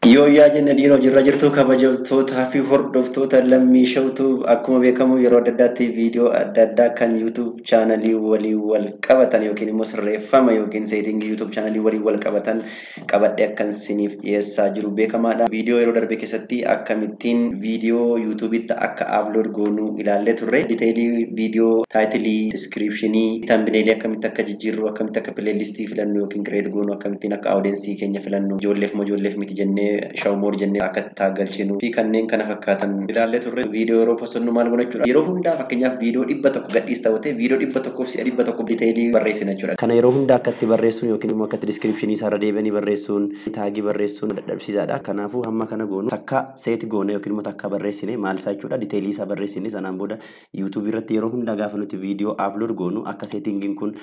Yooyyaa jenne dhiiroo, jirra jirtu kabajamtootaa fi hordoftoota Lammii Shawtuu. Akkuma beekamu yeroo adda addaatti viidiyoo adda addaa kan YouTube channelii waliin wal qabatan yookiin immoo sirreeffama yookiin settingii YouTube channelii waliin wal qabatan qabadhee akkan isiniif dhiyeessaa jiru beekamaadha. Viidiyoo yeroo darbe keessatti akkamittiin viidiyoo YouTubetti akka upload goonuu ilaallee turre. Detailii viidiyoo, titleii, descriptionii, thumbnailii akkamitti akka jijjiirru, akkamitti akka playlistii filannu yookiin create goonu, akkamittiin akka audienceii keenya filannu, ijoolleef moo ijoolleef miti jennee, show more jennee akka galchinu fi kanneen kana fakkaatan ilaallee turre. Viidiyoo yeroo postannu maal goona jechuudha? Yeroo hundaa fakkeenyaaf viidiyoo 100 gadhiista ta'e, viidiyoo 100f si'a 100 detailii barreessina jechuudha. Kana yeroo hundaa akkatti barreessuun yookiin immoo akkatti descriptionii isaarra deebi'anii barreessuun, tagii barreessuun dadhabsiisaadha. Kanaafuu hamma kana goonu takka set goone yookiin immoo takka barreessine maal isaa jechuudha, detailii isaa barreessine, sanaan booda YouTubeii irratti yeroo hundaa gaafa nuti viidiyoo upload goonu akka settingiin kun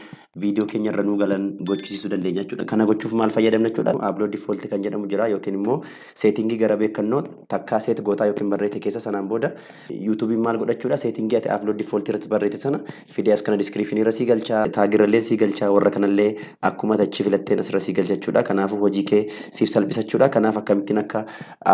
viidiyoo keenya irra nuu galan gochisiisuu dandeenya jechuudha. Kana gochuuf maal fayyadamna jechuudha? Upload default kan jedhamu jira yookiin immoo settingii gara beekannoo takkaa set gootaa yookiin barreete keessa, sanaan booda YouTubeiin maal godhachuudha? Settingii ati upload default irratti barreete sana fidee as kana descriptionii irra sii galchaa, tagirrallee sii galchaa, warra kanallee akkuma achi filatteen asirra sii galcha jechuudha. Kanaafuu hojii kee siif salphisa jechuudha. Kanaaf akkamittiin akka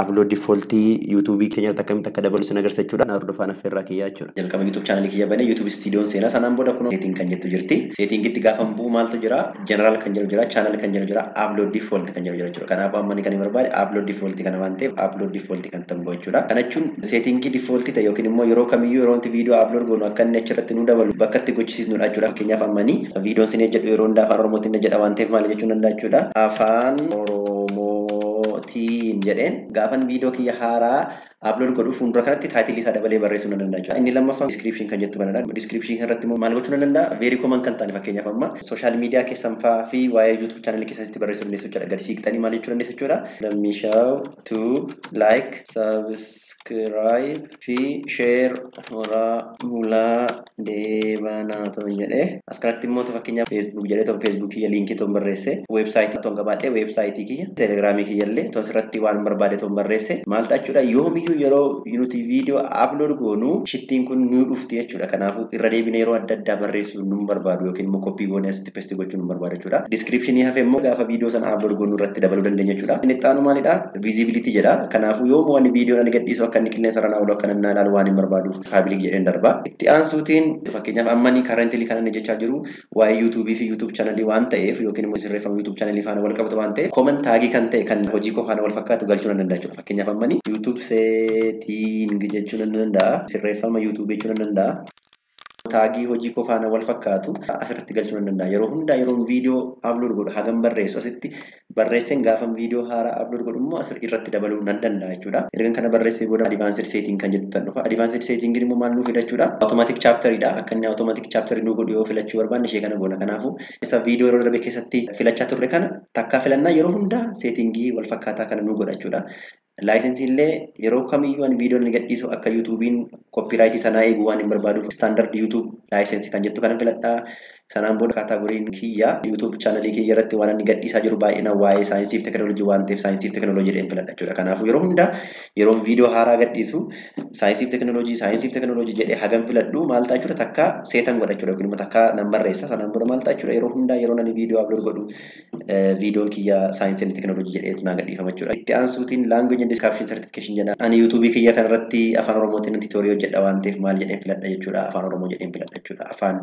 upload defaultii YouTubeii keenya irratti akkamitti akka dabalu sin agarsiisa jechuudha. Na hordofaan affeerraa kiyyaa jechuudha. Jalqaba YouTube channelii kiyya banee YouTube Studioon seenaa. Sanaan booda kun setting kan jettu jirti. Settingitti gaafa bu'u maaltu jira? General kan jedhu jira, channel kan jedhu jira, upload default kan jedhu jira jechuudha. Kanaafuu amma inni kan barbaade upload default kana waan ta'eef upload default kan ta'u jechuudha. Kana jechuun settingii default ta'e yookiin immoo yeroo kamiyyuu yeroo wanti viidiyoo upload goonu akka inni achirratti nu dabalu bakka itti gochisiisnudha jechuudha. Fakkeenyaaf ammanii viidiyoon sin jedhu yeroo hundaa afaan Oromootiin jedha waan ta'eef maal jechuu danda'a jechuudha? Afaan Oromootiin jedheen gaafan viidiyoo kiyya haaraa upload godhu fuuldura kanatti titleii isaa dabalee barreessuu nan danda'a jechuudha. Inni lammaffaan description kan jettu kanadha. Description irratti immoo maal gochuu nan danda'a? Very common kan ta'an fakkeenyaaf amma social media keessan fa'aa fi waa'ee YouTube channel keessatti barreessuu dandeessu jechuudha. Gadi siiqxanii maal jechuu dandeessu jechuudha? Lammishaw Tube, like, subscribe fi share, horaa bulaa deebanaa ta'u jedhee, as kanatti immoo fakkeenyaaf Facebook jedhee ta'u, Facebook kiyya linkii toon barreesse, websiteii toon qabaadhee, websiteii kiyya, Telegramii kiyya illee toon asirratti waan barbaade toon barreesse maal ta'a jechuudha? Yoomiyyuu yeroo nuti viidiyoo upload goonu shittiin kun nu dhufti jechuudha. Kanaafuu irra deebine yeroo adda addaa barreessuu nu barbaadu yookiin immoo copy goonee asitti paste gochuu nu barbaadu jechuudha. Descriptionii hafe immoo gaafa viidiyoo sana upload goonu irratti dabaluu dandeenya jechuudha. Inni itti aanu maalidha? Visibility jedha. Kanaafuu yoomuu ani viidiyoo ani gadhiisu akka inni qilleensa irra naa oolu, akka namni ilaalu waan hin barbaaduuf public jedheen darba. Itti aansuutiin fakkeenyaaf amma ni currently kan inni jechaa jiru waa'ee YouTubeii fi YouTube channelii waan ta'eef yookiin immoo sirreeffama YouTube channelii faana wal qabatu waan ta'eef, common tagii kan ta'e kan hojii koo faana wal fakkaatu galchuu nan danda'a jechuudha. Fakkeenyaaf amma ni YouTube setting jechuu nan danda'a. Sirreeffama YouTube jechuu nan danda'a. Tagii hojii koo faana wal fakkaatu asirratti galchuu nan danda'a. Yeroo hundaa yeroon viidiyoo upload godhu hagam barreessu asitti barreesseen, gaafan viidiyoo haaraa upload godhu immoo asirratti irratti dabaluu nan danda'a jechuudha. Ergan kana barreessee booda advanced setting kan jettu tan dhufa. Advanced setting immoo maal nuu fida jechuudha? Automatic chapter dha. Akka inni automatic chapter nuu godhu yoo filachuu barbaanne ishee kana goona. Kanaafuu isa viidiyoo yeroo darbe keessatti filachaa turre kana takkaa filannaa, yeroo hundaa settingii wal fakkaataa kana nuu godha jechuudha. Licenseii illee yeroo kamiyyuu ani viidiyoo inni gadhiisu akka YouTubeiin copyrightii sanaa eeguu waan hin barbaaduuf standard YouTube licenseii kan jettu kana filadhaa. Sanaan booda categoryn kiyya YouTube channelii kiyya irratti waan inni gadhiisaa jiru baay'inaan waa'ee saayinsii fi teekinooloojii waan ta'eef saayinsii fi teekinooloojii jedheen filadha jechuudha. Kanaafuu yeroo hundaa yeroon viidiyoo haaraa gadhiisu saayinsii fi teekinooloojii, saayinsii fi teekinooloojii jedhee hagam filadhu maal ta'a jechuudha? Takka setan godha jechuudha yookiin immoo takka nan barreessa. Sanaan booda maal ta'a jechuudha? Yeroo hundaa yeroo ani viidiyoo upload godhu viidiyoon kiyya saayinsii fi teekinooloojii jedheetu naa gadhiifama jechuudha. Itti aansuutiin language and caption certification jedha. Ani YouTubeii kiyya kanarratti afaan Oromootiin tutorial hojjedha waan ta'eef maal jedheen filadha jechuudha? Afaan Oromoo jedheen filadha jechuudha. Afaan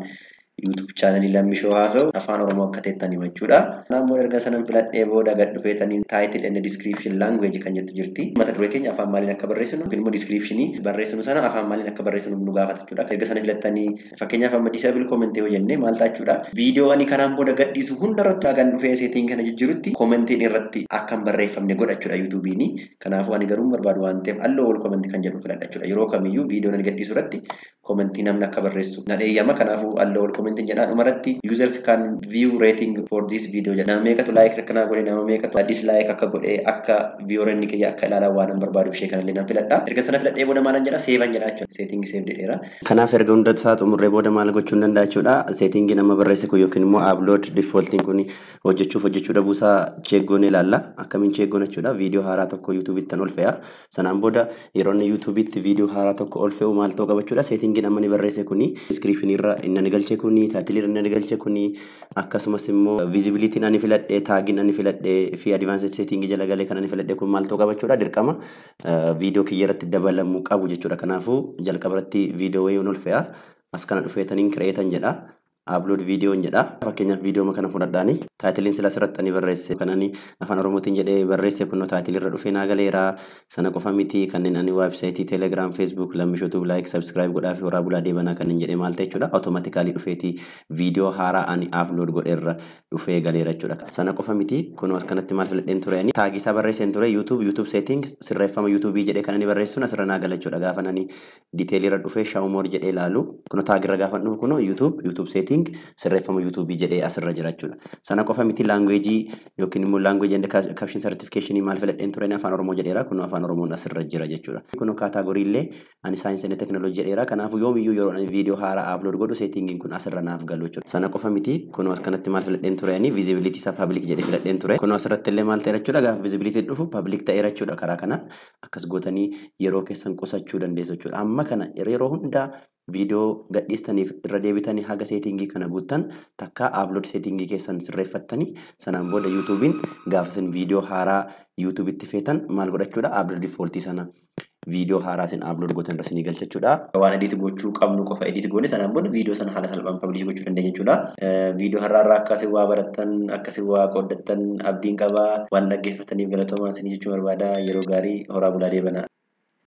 YouTube channelii Lammishoo haasa'u afaan Oromoo akka ta'ettan himachuudha. Kanaaf erga sanan filadhee booda gad dhufeetanii title and description language kan jettu jirti. Mata duree keenya afaan maaliin akka barreessinu yookiin immoo descriptionii barreessinu sana afaan maaliin akka barreessinu nu gaafata jechuudha. Erga sana filattanii fakkeenyaaf amma disable comment yoo jenne maal ta'a jechuudha? Viidiyoo ani kanaan booda gadhiisu hundarratti hagan dhufee setting kana jijjiirutti commentiin irratti akka hin barreeffamne godha jechuudha YouTubeiin. Kanaafuu ani garuu barbaadu waan ta'eef allow all comment kan jedhu filadha jechuudha. Yeroo kamiyyuu viidiyoo ani gadhiisu irratti commentii namni akka barreessu na eeyyama. Kanaafuu allow all comment jedha. Dhumarratti users can view rating for this video jedha. Nama meeqatu like akkanaa godhe, nama meeqatu dislike akka godhe, akka vieweroonni kiyya akka ilaalan waan hin barbaaduuf ishee kanallee nan filadha. Erga sana filadhee booda maalan jedha? Savean jedha jechuudha. Setting save jedheera. Kanaaf erga hunda isaa xumurree booda maal gochuu hin danda'a jechuudha? Settingii nama barreesse kun yookiin immoo upload defaultiin kun hojjechuuf hojjechuu dhabuusaa check goone ilaalla. Akkamiin check goone jechuudha? Viidiyoo haaraa tokko YouTubeitti ol fe'a. Sanaan booda yeroo inni YouTubeitti viidiyoo haaraa tokko ol fe'u maal ta'uu qaba jechuudha? Settingii Settingiin amma ni barreesse kuni, description irra inni ani galche kuni, title irra inni ani galche kuni, akkasumas immoo visibilityn ani filadhe, tagiin ani filadhe fi advanced setting jala galee kan ani filadhe kun maal ta'uu qaba jechuudha? Dirqama viidiyoo kiyya irratti dabalamuu qabu jechuudha. Kanaafuu jalqaba irratti viidiyoo wayiin ol fe'a. As kana dhufeetaniin createan jedha. Upload viidiyoon jedha. Fakkeenyaaf, viidiyoo kana fudhadhaani. Titleiin sila asirratti ani barreesse, kan ani Afaan Oromootiin jedhee barreesse kunoo title irra dhufee naa galeera. Sana qofa miti, kanneen ani website, Telegram, Facebook, Lammishootuu like, subscribe godhaa fi horaa bulaa deebanaa kanneen jedhee maal ta'e jechuudha? Automatically dhufeeti viidiyoo haaraa ani upload godheerra dhufee galeera jechuudha. Sana qofa miti, kunoo as kanatti maal filadheen ture ani? Tag isaa barreesseen ture. YouTube, YouTube setting, sirreeffama YouTubeii jedhee kan ani barreessuun asirra naa gala jechuudha. Gaafa ani detail irra dhufee show more jedhee ilaalu, kunoo tag irra gaafa dhufu, kunoo YouTube, YouTube setting, sirreeffama YouTubeii jedhee asirra jira jechuudha. Sana qofa miti, language yookiin immoo language and caption certification maal filadheen ture? Afaan Oromoo jedheera, kunoo Afaan Oromoon asirra jira jechuudha. Kunoo category illee ani science and technology jedheera. Kanaafuu yoomiyyuu yeroo ani viidiyoo haaraa upload godhu settingiin kun asirra naaf galu jechuudha. Sana qofa miti, kunoo as kanatti maal filadheen ture ani? Visibility isaa public jedhee filadheen ture. Kunoo asirratti illee maal ta'eera jechuudha? Gaafa visibility dhufu public ta'eera jechuudha. Karaa kanaan akkas gootanii yeroo keessan qusachuu dandeessu jechuudha. Amma kana yeroo hundaa viidiyoo gadhiistaniif irra deebitanii haga setting kana guuttan takka upload setting keessan sirreeffattanii, sanaan booda YouTubeiin gaafa isin viidiyoo haaraa YouTubeitti feetan maal godhachuudha? Upload default sana viidiyoo haaraa isin upload gootan irra isinii galchachuudha. Waan edit gochuu qabnu qofa edit goone, sanaan booda viidiyoo sana haala salphaan publish gochuu dandeenya jechuudha. Viidiyoo har'aa irraa akkasii waa barattan, akkasii waa qooddattan abdiin qabaa. Waan dhaggeeffataniif galatoomaa isinii jechuu barbaada. Yeroo gaarii, horaa bulaa deebanaa.